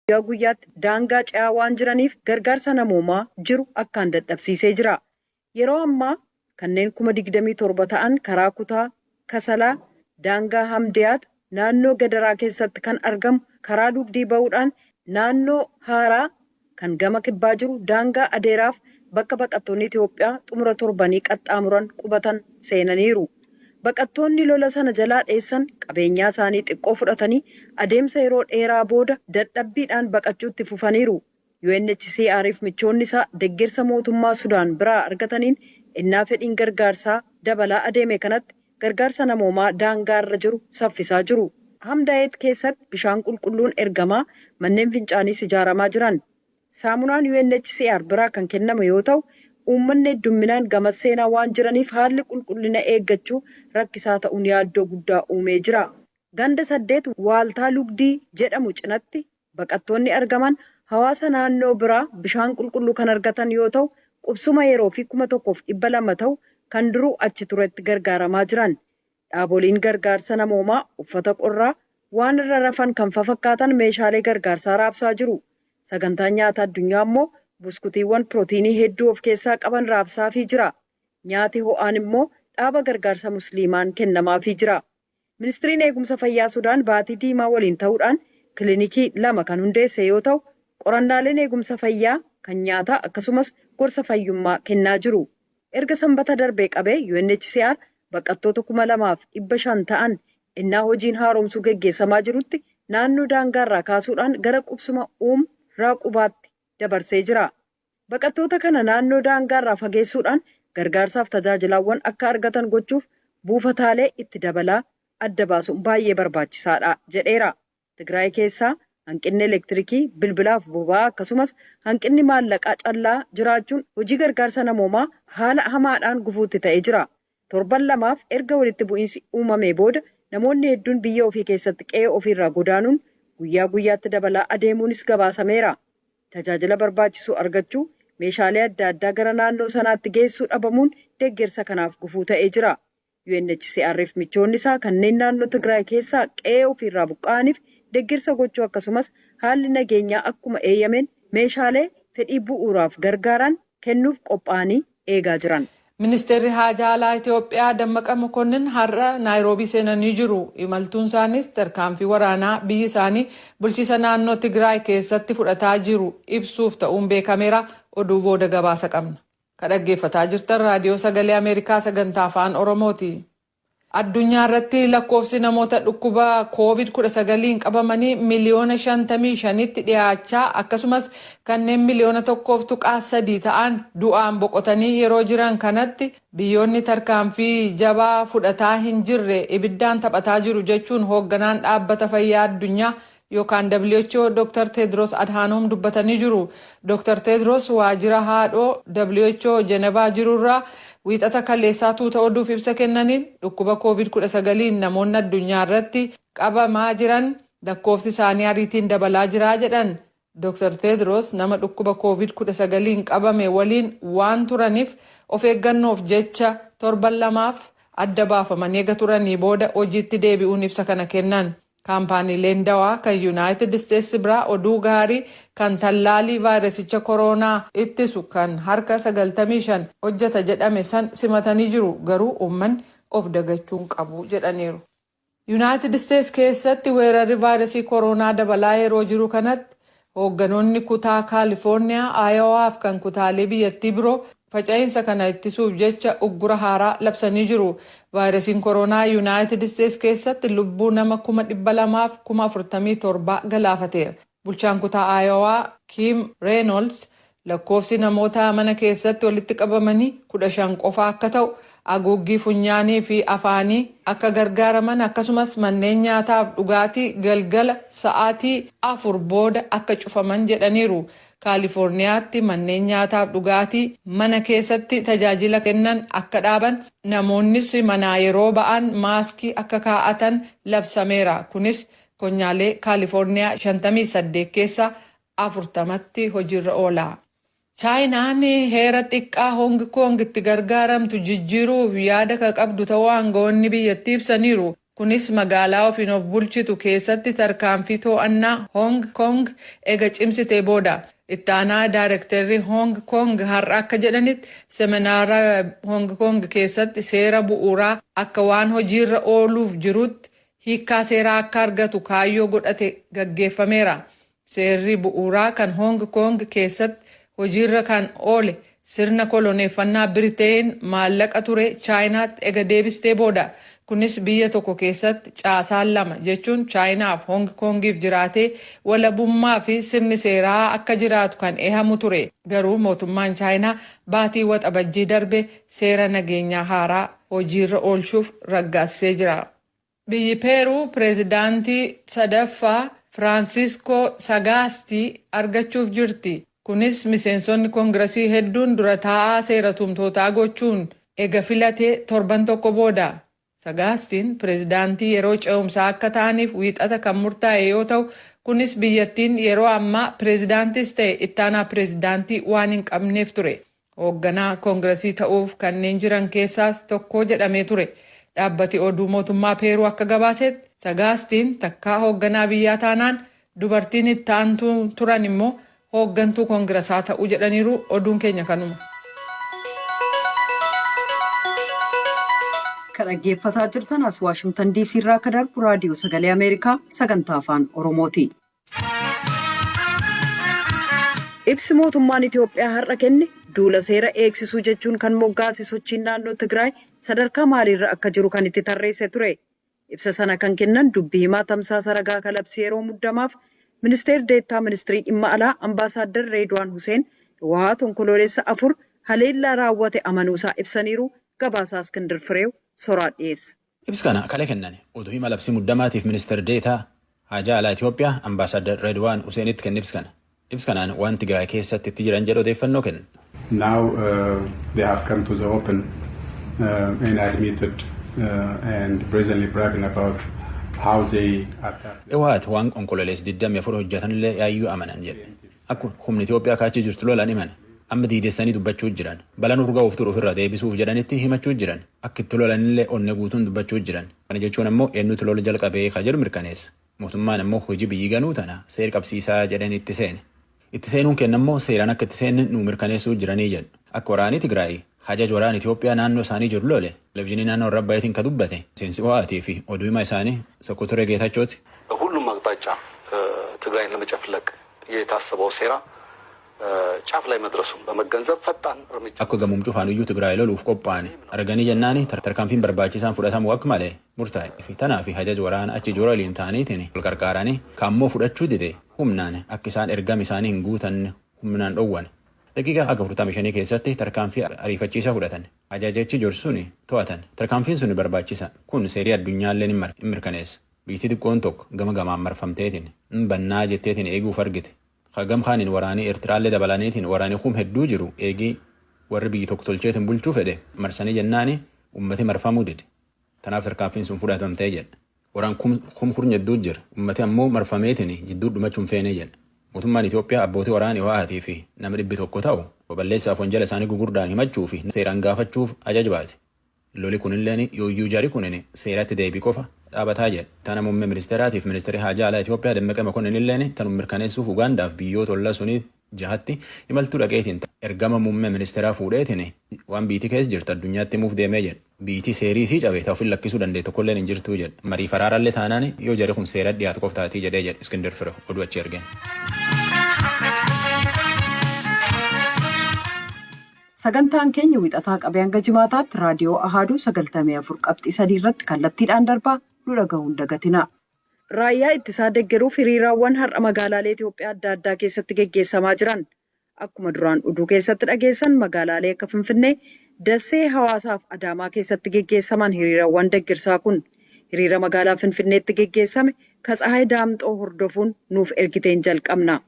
Guyyaa guyyaatti daangaa ce'aa waan jiraniif gargaarsa namoomaa jiru akkaan dadhabsiisee jira. Yeroo ammaa kanneen 27,000 ta'an karaa kutaa Kasalaa daangaa Hamdiyaat naannoo Gadaraa keessatti kan argamu karaa Lugdii ba'uudhaan naannoo haaraa kan gama kibbaa jiru daangaa Adeeraaf bakka baqattoonni Itiyoophiyaa xumura torbanii qaxxaamuran qubatan seenaniiru. Baqattoonni lola sana jalaa dheessan qabeenyaa isaanii xiqqoo fudhatanii adeemsa yeroo dheeraa booda dadhabbiidhaan baqachuutti fufaniiru. UNHCR fi michoonni isaa deggersa mootummaa Sudaan biraa argataniin ennaa fedhiin gargaarsaa dabalaa adeeme kanatti gargaarsa namoomaa daangaa irra jiru saffisaa jiru. Hamdaayet keessatti bishaan qulqulluun ergamaa, manneen fincaaniis ijaaramaa jiran. Saamunaan UNHCR biraa kan kennamu yoo ta'u, uummanni heddumminaan gamas seenaa waan jiraniif haalli qulqullina eeggachuu rakkisaa ta'uun yaaddoo guddaa uumee jira. Ganda 8 waaltaa Lugdii jedhamu cinatti baqattoonni argaman hawaasa naannoo biraa bishaan qulqulluu kan argatan yoo ta'u, qubsuma yeroo fi 1,200 ta'u kan duruu achi turetti gargaaramaa jiran. Dhaaboliin gargaarsa namoomaa uffata qorraa, waan irra rafan kan fafakkaatan meeshaalee gargaarsaa raabsaa jiru. Sagantaan nyaata addunyaa immoo buskutiiwwan pirootiinii hedduu of keessaa qaban raabsaafii jira. Nyaati ho'aan immoo dhaaba gargaarsa Musliimaan kennamaafii jira. Ministiriin eegumsa fayyaa Sudaan Baatii Diimaa waliin ta'uudhaan kilinikii lama kan hundeesse yoo ta'u, qorannaaleen eegumsa fayyaa kan nyaataa akkasumas gorsa fayyummaa kennaa jiru. Erga Sanbata darbee qabee UNHCR baqattoota 2,500 ta'an ennaa hojiin haaromsuu geggeessamaa jirutti naannoo daangaarraa kaasuudhaan gara qubsuma Uum Raaqubaatti dabarsee jira. Baqattoota kana naannoo daangaarraa fageessuudhaan gargaarsaaf tajaajilaawwan akka argatan gochuuf buufataalee itti dabalaa adda baasuun baay'ee barbaachisaadha jedheera. Tigraay keessaa hanqinni elektirikii, bilbilaaf boba'aa akkasumas hanqinni maallaqaa callaa jiraachuun hojii gargaarsa namoomaa haala hamaadhaan gufuutti ta'ee jira. Torban lamaaf erga walitti bu'iinsi uumamee booda namoonni hedduun biyya ofii keessatti qe'ee ofiirraa godaanuun guyyaa guyyaatti dabalaa adeemuunis gabaasameera. Tajaajila barbaachisu argachuu, meeshaalee adda addaa gara naannoo sanaatti geessuu dhabamuun deeggarsa kanaaf gufuu ta'ee jira. UNHCR fi michoonni isaa kanneen naannoo Tigraay keessaa qe'ee ofiirraa buqqa'aniif deeggarsa gochuu akkasumas haalli nageenyaa akkuma eeyyameen meeshaalee fedhii bu'uuraaf gargaaran kennuuf qophaa'anii eegaa jiran. Ministeerri Haajaa Alaa Itoophiyaa Dammaqa Mokonnin har'a Naayiroobii seenanii jiru. Imaltuun isaaniis tarkaanfii waraanaa biyyi isaanii bulchiisa naannoo Tigraay keessatti fudhataa jiru ibsuuf ta'uun beekameera. Oduu booda gabaasa qabna. Ka dhaggeeffataa jirtan Raadiyoo Sagalee Ameerikaa sagantaa Afaan Oromooti. Addunyaa irratti lakkoofsi namoota dhukkuba Covid 19n qabamanii miliyoona 55tti dhiyaachaa akkasumas kanneen miliyoona 1.3 ta'an du'aan boqotanii yeroo jiran kanatti biyyoonni tarkaanfii jabaa fudhataa hin jirre ibiddaan taphataa jiru jechuun hoogganaan Dhaabbata Fayyaa Addunyaa yookaan WHO Dr. Tedros Adhanom dubbatanii jiru. Dr. Tedros waajjira haadhoo WHO Jenevaa jirurraa Wiixata kaleessaa tuuta oduuf ibsa kennaniin dhukkuba COVID-19n namoonni addunyaa irratti qabamaa jiran lakkoofsi isaanii ariitiin dabalaa jira jedhan. Dr. Tedros nama dhukkuba COVID-19n qabame waliin waan turaniif of eeggannoof jecha torban lamaaf adda baafamanii eega turanii booda hojiitti deebi'uun ibsa kana kennan. Kaampaaniileen dawaa kan Yunaayitid Isteetsi biraa oduu gaarii kan tallaalii vaayirasicha koroonaa ittisu kan harka 95 hojjeta jedhame san simatanii jiru, garuu uummanni of dagachuu hin qabu jedhaniiru. Yunaayitid Isteets keessatti weerarri vaayirasii koroonaa dabalaa yeroo jiru kanatti hoogganoonni kutaa Kaalifoorniyaa, Ayowaa fi kan kutaalee biyyattii biroo faca'iinsa kana ittisuuf jecha uggura haaraa labsanii jiru. Vaayirasiin koronaa Yunaayitid Isteets keessatti lubbuu nama 247,000 galaafateera. Bulchaan kutaa Ayowaa Kiim Reenolds lakkoofsi namoota mana keessatti walitti qabamanii 15 qofa akka ta'u, aguuggii funyaanii fi afaanii akka gargaaraman akkasumas manneen nyaataaf dhugaatii galgala sa'aatii 4 booda akka cufaman jedhaniiru. Kaalifoorniyaatti manneen nyaataaf dhugaatii mana keessatti tajaajila kennan akka dhaaban, namoonnis manaa yeroo ba'an maaskii akka kaa'atan labsameera. Kunis konyaalee Kaalifoorniyaa 58 keessaa 40tti hojiirra oola. Chaayinaan heera xiqqaa Hong Kong itti gargaaramtu jijjiiruuf yaada ka qabdu ta'uu aangawoonni biyyattii ibsaniiru. Kunis magaalaa ofiin of bulchitu keessatti tarkaanfii to'annaa Hong Kong ega cimsitee booda. Itti aanaa daayirektarri Hong Kong har'a akka jedhanitti, seminaara Hong Kong keessatti seera bu'uuraa akka waan hojiirra ooluuf jirutti hiikkaa seeraa akka argatu kaayyoo godhate gaggeeffameera. Seerri bu'uuraa kan Hong Kong keessatti hojiirra kan oole sirna koloneeffannaa Biriteen maallaqa ture Chaayinaatti ega deebistee booda. Kunis biyya tokko keessatti caasaan lama jechuun Chaayinaaf Hong Kongiif jiraatee walabummaa fi sirni seeraa akka jiraatu kan eehamu ture. Garuu mootummaan Chaayinaa baatii Waxabajjii darbe seera nageenyaa haaraa hojiirra oolchuuf raggaasisee jira. Biyyi Peeruu pireezidaantii sadaffaa Firaansiskoo Sagaastii argachuuf jirti. Kunis miseensonni koongirasii hedduun dura taa'aa seera tumtootaa gochuun ega filatee torban tokko booda. Sagaastiin pireezidaantii yeroo ce'umsaa akka ta'aniif Wiixata kan murtaa'e yoo ta'u, kunis biyyattiin yeroo ammaa pireezidaantis ta'e ittaanaa pireezidaantii waan hin qabneef ture. Hoogganaa koongirasii ta'uuf kanneen jiran keessaas tokko jedhamee ture. Dhaabbati oduu mootummaa Peeruu akka gabaasetti, Sagaastiin takkaa hoogganaa biyyaa taanaan dubartiin itti aantuu turan immoo hooggantuu koongirasaa ta'uu jedhaniiru. Oduun keenya kanuma. Kan dhaggeeffataa jirtan as Waashingtan DC irraa akka darbu Raadiyoo Sagalee Ameerikaa sagantaa Afaan Oromooti. Ibsi mootummaan Itoophiyaa har'a kenne duula seera eegsisuu jechuun kan moggaase sochiin naannoo Tigraay sadarkaa maaliirra akka jiru kan itti tarreesse ture. Ibsa sana kan kennan dubbii himaa tamsaasa ragaa kalabsii yeroo muddamaaf ministeer deettaa ministirii dhimma alaa Ambaasaaddar Reedwaan Huseen, ህወሓat Onkoloolessa 4 haleellaa raawwate amanuusaa ibsaniiru. Gabaasaa Iskindir Fireew soraa dhiyeessa. Ibsa kana kale kennan oduu hima labsii muddamaatiif ministeer deetaa haajaa alaa Itoophiyaa Ambaasaaddar Reedwaan Huseenitti kenne ibsa kana. Ibsa kanaan waan Tigraay keessatti itti jiran jedhu odeeffannoo kenna. Now they have come to the open and admitted and brazenly bragging about how they attacked. ህወሓat waan Onkololeessa 24 hojjetanillee yaayyuu amanan jedhe. Akka humni Itoophiyaa kaachii jirtu lolan himan. Amma diidessanii dubbachuu jiran. Balaan urgaa turu ofirraa deebisuuf jedhanitti himachuu jiran. Akka itti lolanillee onne guutuun dubbachuu jiran. Kana jechuun ammoo eenyutu lola jalqabee ka jedhu mirkaneessa. Mootummaan ammoo hojii biyyi ganuu tana seera qabsiisaa jedhanii itti seene. Itti seenuun kennammoo seeraan akka itti seenne nu mirkaneessuu jiranii jedhu. Akka waraanii Tigraay hajaja waraana Itoophiyaa naannoo isaanii jiru lole televizyiinii naannoo Rabbaaytiin ka dubbate seensi ho'aatii fi oduu hima isaanii Sokkotoree Geetachooti. በሁሉም አቅጣጫ ትግራይን ለመጨፍለቅ የታሰበው ሴራ ጫፍ ላይ መድረሱን በመገንዘብ ፈጣን እርምጃ Akka gamuum cufaanuyyuu Tigraay loluuf qophaa'an arganii jennaani tarkaanfiin barbaachisaan fudhatamuu akka malee murtaa'e. Tanaaf hajaja waraana achi jiru waliin ta'aniitiin wal qarqaaranii kaammoo fudhachuu dide humnaan akka isaan ergama isaanii hin guutanne humnaan dhowwan. Daqiiqaa akka 45 keessatti tarkaanfii ariifachiisaa fudhatan. Ajajachi jiru suni to'atan. Tarkaanfiin sun barbaachisa. Kun seerii addunyaallee hin mirkaneessa. Biyyi xiqqoon tokko gama gamaan marfamteetiin hin bannaa jetteetiin eeguuf argite. Gam kaaniin waraanii Eertiraallee dabalaniitiin waraanii kum hedduu jiru eegii warri biyyi tokko tolcheetiin bulchuu fedhe marsanii jennaani ummati marfamuu dide. Tanaaf tarkaanfiin sun fudhatamtee jedha. Waraan kum kurnya hedduu jira. Ummati ammoo marfameetiin jidduu dhumachuu hin feene jedha. Mootummaan Itoophiyaa abbootii waraanii ho'aatii fi nama 100 ta'u baballeessaaf wanjala isaanii gugurdaan himachuu fi seeraan gaafachuuf ajaja baase. Loli kunilleen yooyyuu jari kunin seeratti deebii qofa dhaabataa jedha. Tana muummee ministeeraatiif ministeerri haajaa alaa Itoophiyaa Dammaqee Mokonnin tanuma mirkaneessuuf Ugaandaaf biyyoota ollaa sunii jahatti imaltuu dhaqeetiin ergama muummee ministeeraa fuudheetiin waan biitii keessa jirtu addunyaatti himuuf deemee jedha. Biitii seerii isii cabe ta'u ofin lakkisuu dandeettu tokkolleen hin jirtuu jedha. Marii faraarallee taanaan yoo jari kun seera dhiyaatu qoftaatii jedhee jedha Iskindir Fire oduu achi ergeen. Sagantaan keenya Wixataa qabee hanga Jimaataatti raadiyoo Ahaaduu 94.3 irratti kallattiidhaan darbaa, nu dhaga'uun dagatina. Raayyaa ittisaa deeggaruuf hiriiraawwan har'a magaalaalee Itoophiyaa adda addaa keessatti geggeessamaa jiran. Akkuma duraan oduu keessatti dhageessan, magaalaalee akka Finfinnee, Dassee, Hawaasaa fi Adaamaa keessatti geggeessaman hiriiraawwan deeggarsaa kun. Hiriira magaalaa Finfinneetti geggeessame Katsahaay Daamxoo hordofuun nuuf ergiteen jalqabna.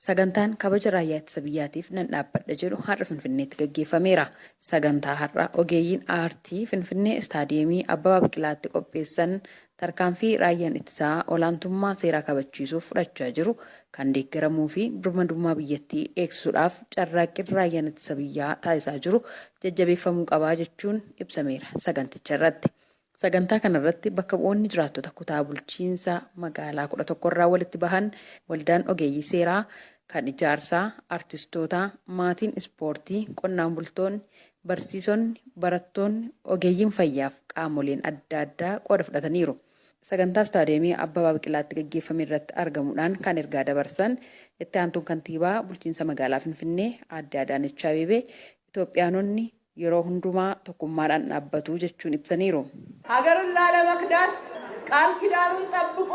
Sagantaan kabaja raayyaa ittisa biyyaatiif nan dhaabbadha jedhu har'a Finfinneetti gaggeeffameera. Sagantaa har'a ogeeyyiin aartii Finfinnee istaadiyeemii Abbabaa Biqilaatti qopheessan tarkaanfii raayyaan ittisaa olaantummaa seeraa kabachiisuuf fudhachaa jiru kan deeggaramuu fi birmadummaa biyyattii eegsisuudhaaf carraaqqiin raayyaan ittisa biyyaa taasisaa jiru jajjabeeffamuu qabaa jechuun ibsameera saganticha irratti. Sagantaa kanarratti bakka bu'oonni jiraattota kutaa bulchiinsa magaalaa 11 irraa walitti bahan, waldaan ogeeyyii seeraa, kan ijaarsaa, artistootaa, maatiin ispoortii, qonnaan bultoonni, barsiisonni, barattoonni, ogeeyyiin fayyaaf qaamoleen adda addaa qooda fudhataniiru. Sagantaa istaadiyeemii Abbabaa Biqilaatti gaggeeffame irratti argamuudhaan kan ergaa dabarsan itti aantuun kantiibaa bulchiinsa magaalaa Finfinnee Aadde Adaanech Abeebee Itoophiyaanonni yeroo hundumaa tokkummaadhaan dhaabbatu jechuun ibsaniiru. ሀገርን ላለመክዳት ቃል ኪዳኑን ጠብቆ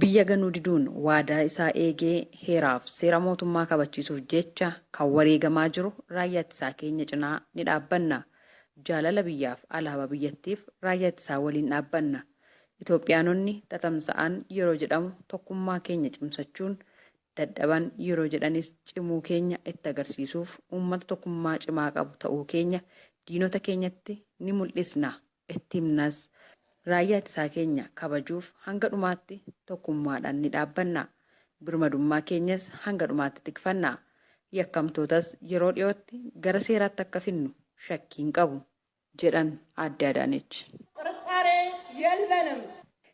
Biyya ganuu diduun waadaa isaa eegee heeraaf seera mootummaa kabachiisuuf jecha kan wareegamaa jiru raayyaa ittisaa keenya cinaa ni dhaabbanna. Jaalala biyyaaf alaabaa biyyattiif raayyaa ittisaa waliin dhaabbanna. Itoophiyaanonni tatamsa'an yeroo jedhamu tokkummaa keenya cimsachuun, dadhaban yeroo jedhanis cimuu keenya itti agarsiisuuf uummata tokkummaa cimaa qabu ta'uu keenya diinota keenyatti ni mul'isna, itti himnas. Raayyaa ittisaa keenya kabajuuf hanga dhumaatti tokkummaadhaan ni dhaabbanna. Birmadummaa keenyas hanga dhumaatti tikfanna. Yakkamtootas yeroo dhiyootti gara seeraatti akka finnu shakkii hin qabu, jedhan Aadde Adaanech. ጥርጣሬ የለንም።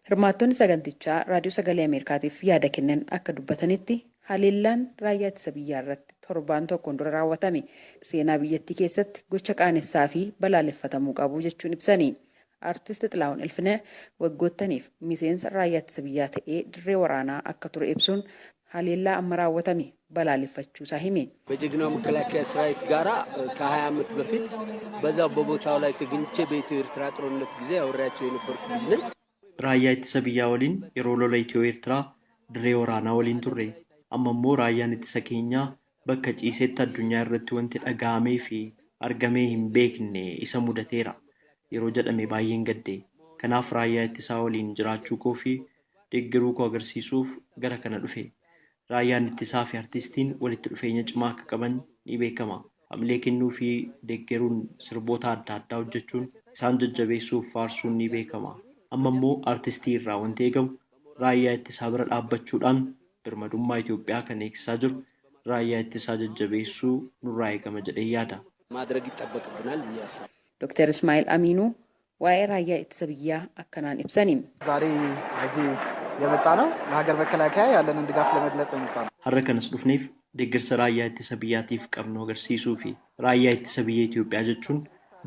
Hirmaattonni sagantichaa Raadiyoo Sagalee Ameerikaatiif yaada kennan akka dubbatanitti, haleellaan raayyaa ittisa biyyaa irratti torbaan tokkoon dura raawwatame seenaa biyyattii keessatti gocha qaanessaa fi balaaleffatamuu qabu jechuun ibsani. Artist Xilahuun Ilfinee waggoottaniif miseensa raayyaa ittisa biyyaa ta'ee dirree waraanaa akka ture ibsuun haleellaa amma raawwatame balaaleffachuusaa hime. በጀግናው መከላከያ ሰራዊት ጋራ ከ20 ዓመት በፊት በዛው በቦታው ላይ ተገኝቼ በኢትዮ ኤርትራ ጦርነት ጊዜ አብሬያቸው የነበርኩ ልጅ ነኝ። Raayyaa ittisa biyyaa waliin yeroo lola Itiyoo Eertiraa dirree waraanaa waliin turre. Amma immoo raayyaan ittisa keenyaa bakka ciisetti addunyaa irratti wanti dhaga'amee fi argamee hin beekne isa mudateera yeroo jedhame baay'een gadde. Kanaaf raayyaa ittisaa waliin jiraachuu koo fi deeggaruu koo agarsiisuuf gara kana dhufe. Raayyaan ittisaa fi artistiin walitti dhufeenya cimaa akka qaban ni beekama. Hamilee kennuu fi deeggaruun sirboota adda addaa hojjechuun isaan jajjabeessuuf faarsuun ni beekama. Amma immoo artistii irraa wanti eegamu raayyaa ittisaa bira dhaabbachuudhaan birmadummaa Itoophiyaa kan eegsisaa jiru raayyaa ittisaa jajjabeessuu nurraa eegama jedhee yaada. ማድረግ ይጠበቅብናል ብዬ አስባለሁ። Dr. Ismaa'eel Amiinuu waa'ee raayyaa ittisa biyyaa akkanaan ibsani. ዛሬ እዚህ የመጣ ነው ለሀገር መከላከያ ያለንን ድጋፍ ለመግለጽ ነው የመጣ ነው። Har'a kanas dhufneef deeggarsa raayyaa ittisa biyyaatiif qabnu agarsiisuu fi raayyaa ittisa biyya Itoophiyaa jechuun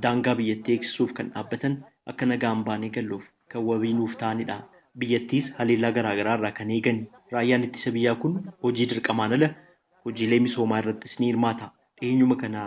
daangaa biyyattii eegsisuuf kan dhaabbatan, akka nagaan baanee galluuf kan wabii nuuf ta'anidha. Biyyattiis haleellaa garaagaraa irraa kan eegan. Raayyaan ittisa biyyaa kun hojii dirqamaan ala hojiilee misoomaa irrattis ni hirmaata. Dhiyeenyuma kana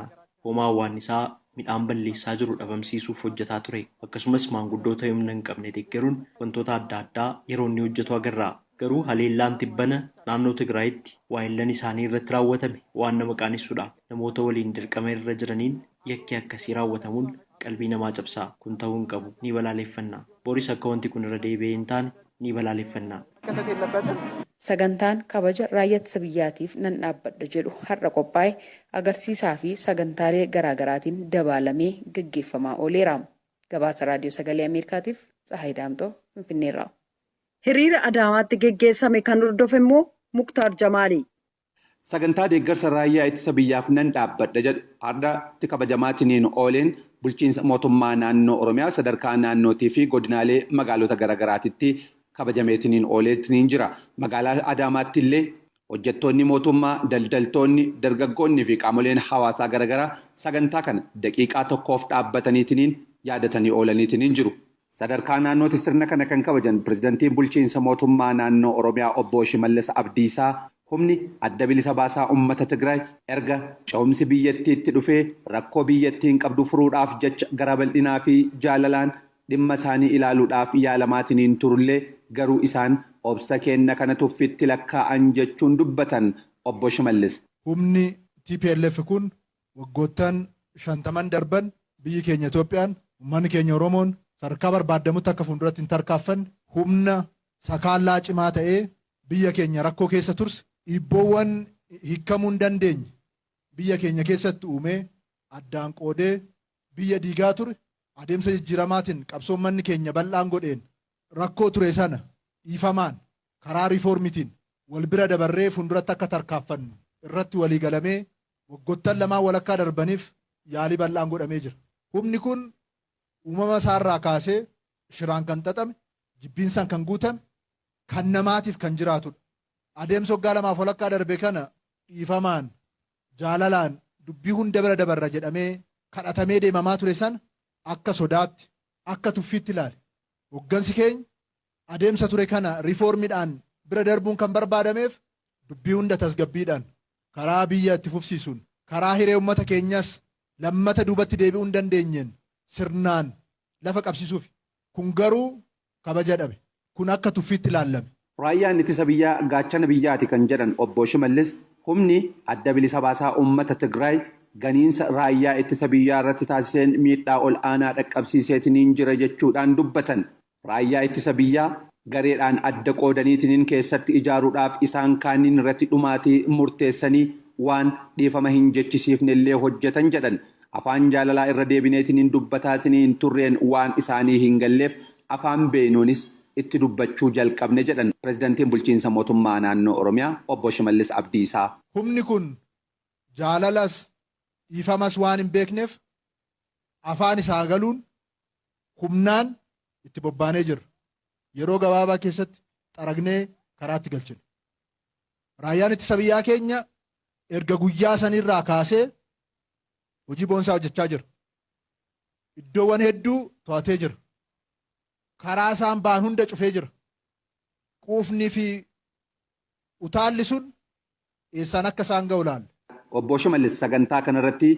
hoomaa hawwaannisaa midhaan balleessaa jiru dhabamsiisuuf hojjetaa ture. Akkasumas maanguddoota humna hin qabne deeggaruun wantoota adda addaa yeroo inni hojjetu agarra. Garuu haleellaan tibbana naannoo Tigraayitti waayillan isaanii irratti raawwatame waan nama qaanessudha. Namoota waliin dirqama irra jiraniin yakki akkasii raawwatamuun qalbii namaa cabsa. Kun ta'uu hin qabu. Ni balaaleffanna. Boris akka wanti kun irra deebi'ee hin taane ni balaaleffanna. መከሰት የለበትም። Sagantaan kabaja raayyaa ittisa biyyaatiif nan dhaabbadha jedhu har'a qophaa'e agarsiisaa fi sagantaalee garaagaraatiin dabaalamee gaggeeffamaa ooleera. Gabaasa Raadiyoo Sagalee Ameerikaatiif Tsahaay Daamxoo Finfinneerraa. Hiriira Adaamaatti geggeessame kan hordofe immoo Muktaar Jamaali. Sagantaa deeggarsa raayyaa ittisa biyyaaf nan dhaabbadha jedhu har'aatti kabajamaatiniin ooleen bulchiinsa mootummaa naannoo Oromiyaa sadarkaa naannootii fi godinaalee magaalota garaagaraatitti kabajameetiniin ooleetiniin jira. Magaalaa Adaamaatti illee hojjettoonni mootummaa, daldaltoonni, dargaggoonni fi qaamoleen hawaasaa garaagaraa sagantaa kana daqiiqaa tokkoof dhaabbataniitiniin yaadatanii oolaniitiniin jiru. Sadarkaa naannootti sirna kana kan kabajan pirezidantiin bulchiinsa mootummaa naannoo Oromiyaa obbo Shimallis Abdiisaa, humni adda bilisa baasaa uummata Tigraay erga ce'umsi biyyattiitti dhufee rakkoo biyyattiin qabdu furuudhaaf jecha gara bal'inaa fi jaalalaan dhimma isaanii ilaaluudhaaf yaalamaatiniin turullee, garuu isaan obsa kenna kana tuffitti lakkaa'an jechuun dubbatan obbo Shimallis. Humni TPLF kun waggoottan 50n darban biyyi keenya Itoophiyaan, uummanni keenya Oromoon sadarkaa barbaadamutti akka fuulduratti hin tarkaanfanne humna sakaallaa cimaa ta'ee biyya keenya rakkoo keessa turse, dhiibboowwan hiikamuu hin dandeenye biyya keenya keessatti uumee addaan qoodee biyya diigaa ture. Adeemsa jijjiiramaatiin qabsoo manni keenya bal'aan godheen rakkoo ture sana dhiifamaan karaa riifoormitiin wal bira dabarree fuulduratti akka tarkaanfannu irratti walii galamee waggoottan lamaan walakkaa darbaniif yaalii bal'aan godhamee jira. Humni kun uumama isaarraa kaasee Shiraan kan xaxame, jibbiinsaan kan guutame, kan namaatiif kan jiraatudha. Adeemsa waggaa lamaaf walakkaa darbe kana dhiifamaan, jaalalaan dubbii hunda bira dabarra jedhamee kadhatamee deemamaa ture sana akka sodaatti, akka tuffiitti ilaale. Hoggansi keenya adeemsa ture kana riifoormiidhaan bira darbuun kan barbaadameef dubbii hunda tasgabbiidhaan karaa biyya itti fufsiisuun karaa hiree uummata keenyas lammata duubatti deebi'uu hin dandeenyeen sirnaan lafa qabsiisuuf. Kun garuu kabaja dhabe. Kun akka tuffiitti ilaallame. Raayyaan ittisa biyyaa gaachana biyyaati kan jedhan Obbo Shimallis, humni Adda Bilisa Baasaa Uummata Tigraay ganiinsa raayyaa ittisa biyyaa irratti taasiseen miidhaa ol aanaa dhaqqabsiiseetiniin jira jechuudhaan dubbatan. Raayyaa ittisa biyyaa gareedhaan adda qoodaniitiniin keessatti ijaaruudhaaf isaan kaaniin irratti dhumaatii murteessanii waan dhiifama hin jechisiifne illee hojjetan jedhan. Afaan jaalalaa irra deebineetiniin dubbataatiniin turreen waan isaanii hin galleef afaan beeynuunis itti dubbachuu jalqabne jedhan Pireezidantiin Bulchiinsa Mootummaa Naannoo Oromiyaa Obbo Shimallis Abdiisaa. Humni kun jaalalas dhiifamas waan hin beekneef afaan isaa galuun humnaan itti bobbaanee jirra. Yeroo gabaabaa keessatti xaragnee karaatti galchine. Raayyaan ittisa biyyaa keenya erga guyyaa sanirraa kaasee hojii boonsaa hojjechaa jira. Iddoowwan hedduu to'atee jira. Karaa isaan ba'an hunda cufee jira. Quufnii fi utaalli sun eessaan akka isaan ga'u ilaalla. Obbo Shimallis sagantaa kanarratti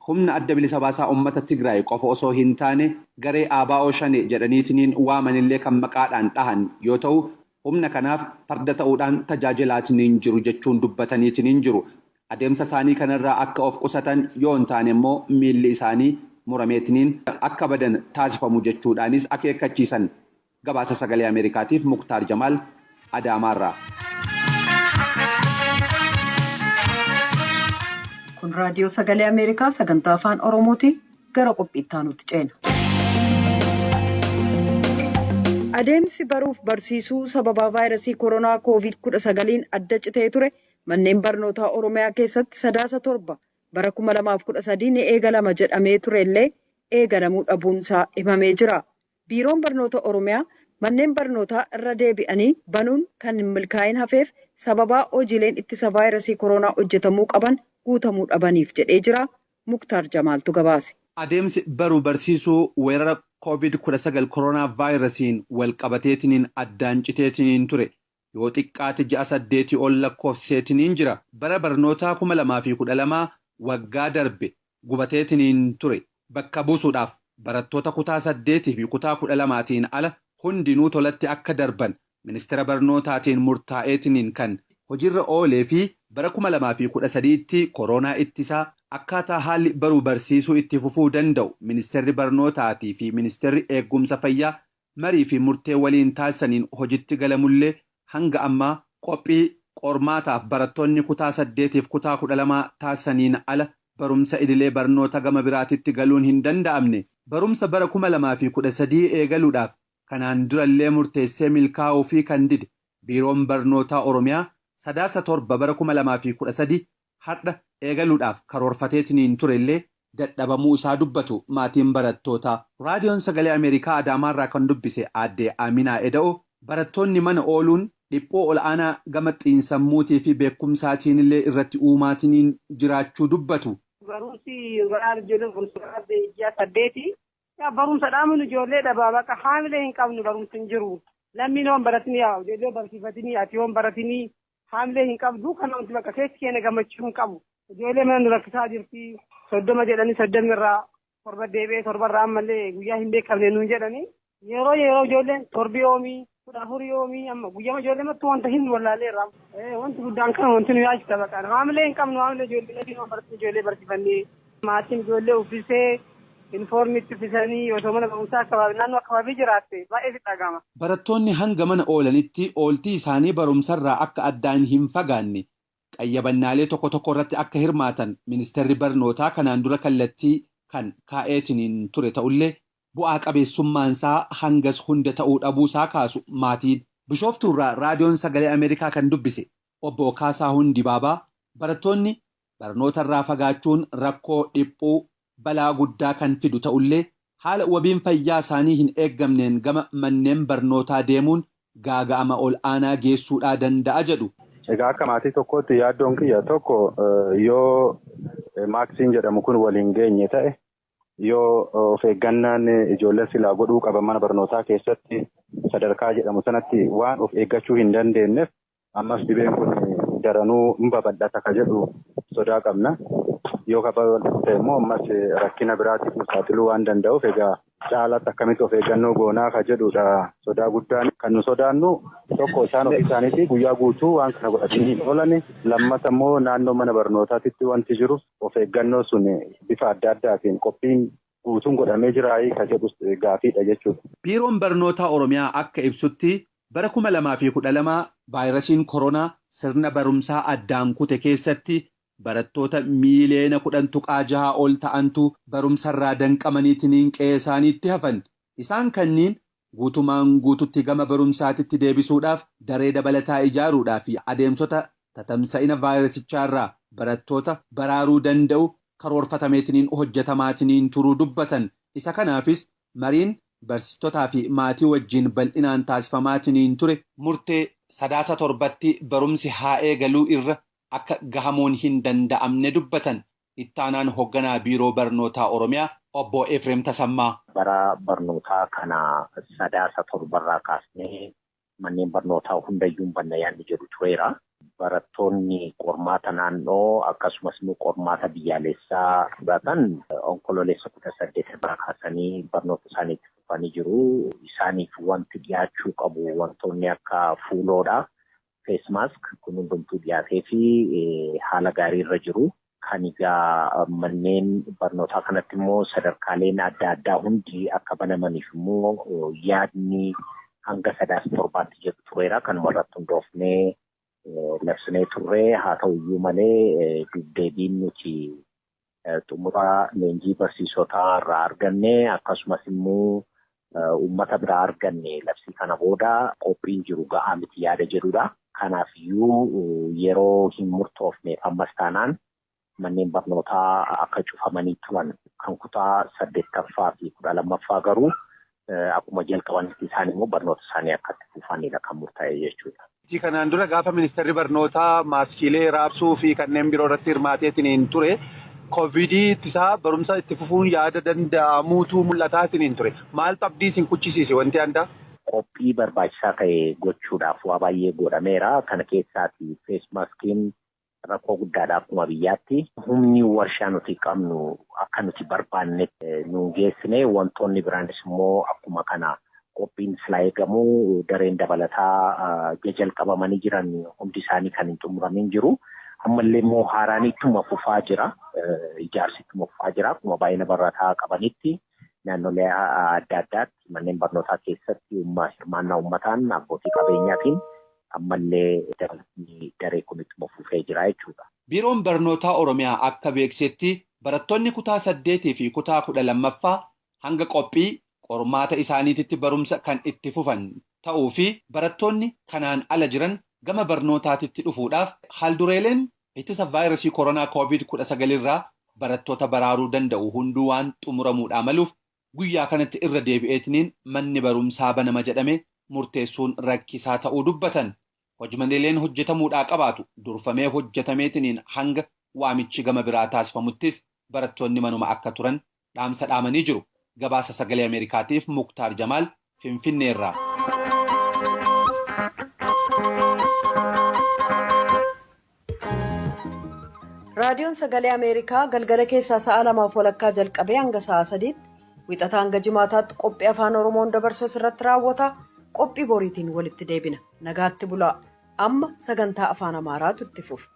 humna Adda Bilisa Baasaa Uummata Tigraay qofa osoo hin taane garee ABO Shanee jedhaniitiniin waamanillee kan maqaadhaan dhahan yoo ta'u, humna kanaaf farda ta'uudhaan tajaajilaatiniin jiru jechuun dubbataniitiniin jiru. Adeemsa isaanii kanarraa akka of qusatan yoo hin taane immoo miilli isaanii murameetiniin akka badan taasifamu jechuudhaanis akeekkachiisan. Gabaasa Sagalee Ameerikaatiif Muktaar Jamaal Adaamaarraa. Kun raadiyoo sagalee Ameerikaa sagantaa afaan Oromooti. Gara qophii itti aanutti ceena. Adeemsi baruuf barsiisuu sababaa vaayirasii koronaa koovid 19n adda citee ture manneen barnootaa Oromiyaa keessatti Sadaasa 7 bara 2013 ni eegalama jedhamee ture illee eegalamuu dhabuun isaa himamee jira. Biiroon Barnoota Oromiyaa manneen barnootaa irra deebi'anii banuun kan hin milkaa'in hafeef sababaa hojiileen ittisa vaayirasii koronaa hojjetamuu qaban guutamuu dhabaniif jedhee jira. Muktaar Jamaaltu gabaase. Adeemsi baruu barsiisuu weerara Covid 19 Koronaavaayirasiin walqabateetiniin addaan citeetiniin ture yoo xiqqaate ji'a saddeetii ol lakkoofsiseetiniin jira. Bara barnootaa 2012 waggaa darbe gubateetiniin ture bakka buusuudhaaf barattoota kutaa 8 fi kutaa 12tiin ala hundinuu tolatti akka darban Ministeera Barnootaatiin murtaa'eetiniin kan hojirra oolee fi bara 2013tti koroonaa ittisaa akkaataa haalli baruu barsiisuu itti fufuu danda'u Ministeerri Barnootaatii fi Ministeerri Eeggumsa Fayyaa marii fi murtee waliin taasisaniin hojitti galamullee hanga ammaa qophii qormaataaf barattoonni kutaa 8 fi kutaa 12 taasisaniin ala barumsa idilee barnoota gama biraatitti galuun hin danda'amne. Barumsa bara 2013 eegaluudhaaf kanaan durallee murteessee milkaa'uufii kan dide Biiroon Barnootaa Oromiyaa Sadaasa 7 bara 2013 hardha eegaluudhaaf karoorfateetiniin turellee dadhabamuu isaa dubbatu maatiin barattootaa. Raadiyoon Sagalee Ameerikaa Adaamaarraa kan dubbise Aadde Aaminaa Eda'oo barattoonni mana ooluun dhiphuu ol'aanaa gama xiinsammuutii fi beekkumsaatiinillee irratti uumaatiniin jiraachuu dubbatu. Barumsi baraa ijoolleen barumsa dhaabde ji'a saddeeti. Yaa barumsa dhaabuun ijoollee dhabaa bakka haamilee hin qabnu barumsi hin jiru. Lammiin hoon baratini yaa ijoollee barsiifatini ati hoon baratini haamilee hin qabdu kana wanti bakka keessi keenya gammachuu hin qabu. Ijoollee mana nu rakkisaa jirti. 30 jedhanii 30 irraa 7 deebi'ee 7 irraa ammallee guyyaa hin beekamne nuun jedhanii. Yeroo yeroo ijoolleen torbi yoomii 14 yoomii amma guyyama ijoollee mattuu wanta hin wallaalleerra. Wanti guddaan kan wanti nu yaachisa bakka haamilee hin qabnu haamilee ijoollee lammiin hoon baratini ijoollee barsiifannee. Maatiin ijoollee uffisee Yuunifoormii itti uffisanii osoo mana barumsaa akkabaabii naannoo akkabaabii jiraatte baay'ee sitti dhaga'ama. Barattoonni hanga mana oolanitti ooltii isaanii barumsarraa akka addaan hin fagaanne qayyabannaalee tokko tokko irratti akka hirmaatan Ministeerri Barnootaa kanaan dura kallattii kan kaa'eetiniin ture ta'ullee bu'aa qabeessummaansaa hangas hunda ta'uu dhabuusaa kaasu maatiin. Bishooftuurraa Raadiyoon Sagalee Ameerikaa kan dubbise Obbo Kaasaahun Dibaabaa barattoonni Barnootarraa fagaachuun rakkoo dhiphuu, balaa guddaa kan fidu ta'ullee Haala wabiin fayyaa isaanii hin eeggamneen gama manneen barnootaa deemuun gaaga'ama ol aanaa geessuudhaa danda'a jedhu. Egaa akka maatii tokkootti yaaddoon kiyya tokko yoo maaksiin jedhamu kun waliin geenye ta'e yoo of eeggannaan ijoolleen silaa godhuu qaban mana barnootaa keessatti sadarkaa jedhamu sanatti waan of eeggachuu hin dandeenyeef ammas dhibeen kun daranuu hin babal'ata ka jedhu sodaa qabna. Yoo ka babal'atu ta'e immoo ammas rakkina biraatiif nu saaxiluu waan danda'uuf egaa caalatti akkamitti of eeggannoo goonaa ka jedhudha sodaa guddaan kan nu sodaannu tokko isaan ofii isaaniitii guyyaa guutuu waan kana godhatanii hin oolan lammata immoo naannoo mana barnootaatitti wanti jiru of eeggannoo sun bifa adda addaatiin qophiin guutuun godhamee jiraayii ka jedhus gaafiidha jechuudha. Biiroon Barnootaa Oromiyaa akka ibsutti bara 2012 vaayirasiin koronaa sirna barumsaa addaan kute keessatti barattoota miiliyoona 10.6 ol ta'antu barumsarraa danqamaniitiniin qe'ee isaaniitti hafan. Isaan kanniin guutumaan guututti gama barumsaatitti deebisuudhaaf daree dabalataa ijaaruudhaa fi adeemsota tatamsa'ina vaayirasichaarraa barattoota baraaruu danda'u karoorfatameetiniin hojjetamaatiniin turuu dubbatan. Isa kanaafis mariin barsiistotaa fi maatii wajjin bal'inaan taasifamaatiniin ture murtee Sadaasa 7tti barumsi haa eegaluu irra akka gahamuun hin danda'amne dubbatan Ittaanaan Hogganaa Biiroo Barnootaa Oromiyaa Obbo Efreem Tasammaa. Bara barnootaa kana Sadaasa 7rraa kaasnee manneen barnootaa hundayyuu hin banna yaadni jedhu tureera. Barattoonni qormaata naannoo akkasumas immoo qormaata biyyaalessaa fudhatan Onkololeessa 18 irraa kaasanii barnoota isaanii itti fufanii jiru. Isaaniif wanti dhiyaachuu qabu wantoonni akka fuuloodha. Face mask, kun hundumtuu dhiyaatee fi haala gaarii irra jiru. Kan egaa manneen barnootaa kanatti immoo sadarkaaleen adda addaa hundi akka banamaniif immoo yaadni hanga Sadaasa 7tti jedhu tureera. Kanuma irratti hundoofnee labsinee turre. Haa ta'uyyuu malee dubdeebiin nuti xumura leenjii barsiisotaa irraa arganne akkasumas immoo uummata biraa arganne labsii kana booda qophiin jiru ga'aa miti yaada jedhudha. Kanaaf iyyuu yeroo hin murtoofneef ammas taanaan manneen barnootaa akka cufamanii turan kan kutaa 8ffaa fi 12ffaa garuu akkuma jalqabanitti isaan immoo barnoota isaanii akka itti fufanidha kan murtaa'e jechuudha. Kanaan dura gaafa ministeerri barnootaa maaskiilee raabsuu fi kanneen biroo irratti hirmaateetiin ture koovidii ittisaa barumsa itti fufuun yaada danda'amuutu mul'ataatiin ture. Maaltu abdii isin kuchisiise wanti addaa? Qophii barbaachisaa ta'e gochuudhaaf waa baay'ee godhameera. Kana keessaati face maskiin rakkoo guddaadha akkuma biyyaatti. Humni warshaa nuti qabnu akka nuti barbaannetti nu geessine wantoonni biraanis immoo akkuma kana qophiin silaa eegamu dareen dabalataa jalqabamanii jiran hundi isaanii kan hin xumuramin jiru. Ammallee immoo haaraan ittuma fufaa jira. Ijaarsi ittuma fufaa jira. Akkuma baay'ina barataa qabanitti naannolee adda addaatti manneen barnootaa keessatti hirmaannaa uummataan abbootii qabeenyaatiin ammallee dabalatni daree kun ittuma fufee jira jechuudha. Biiroon Barnootaa Oromiyaa akka beeksisetti barattoonni kutaa 8 fi kutaa 12ffaa hanga qophii qormaata isaaniititti barumsa kan itti fufan ta'uu fi barattoonni kanaan ala jiran gama barnootaatitti dhufuudhaaf haaldureeleen ittisa vaayirasii koronaa COVID-19 irraa barattoota baraaruu danda'u hunduu waan xumuramuudhaa maluuf guyyaa kanatti irra deebi'eetiniin manni barumsaa banama jedhame murteessuun rakkisaa ta'uu dubbatan. Hojimaneeleen hojjetamuudhaa qabaatu durfamee hojjetameetiniin hanga waamichi gama biraa taasifamuttis barattoonni manuma akka turan dhaamsa dhaamanii jiru. Gabaasa Sagalee Ameerikaatiif Muktaar Jamaal Finfinneerraa. Raadiyoon Sagalee Ameerikaa galgala keessaa sa'a 2:30 jalqabee hanga sa'a 3tti wixataa hanga jimaataatti qophii afaan Oromoon dabarsu irratti raawwata. Qophii boriitiin walitti deebina. Nagaatti bulaa. Amma sagantaa afaan Amaaraatu itti fufa.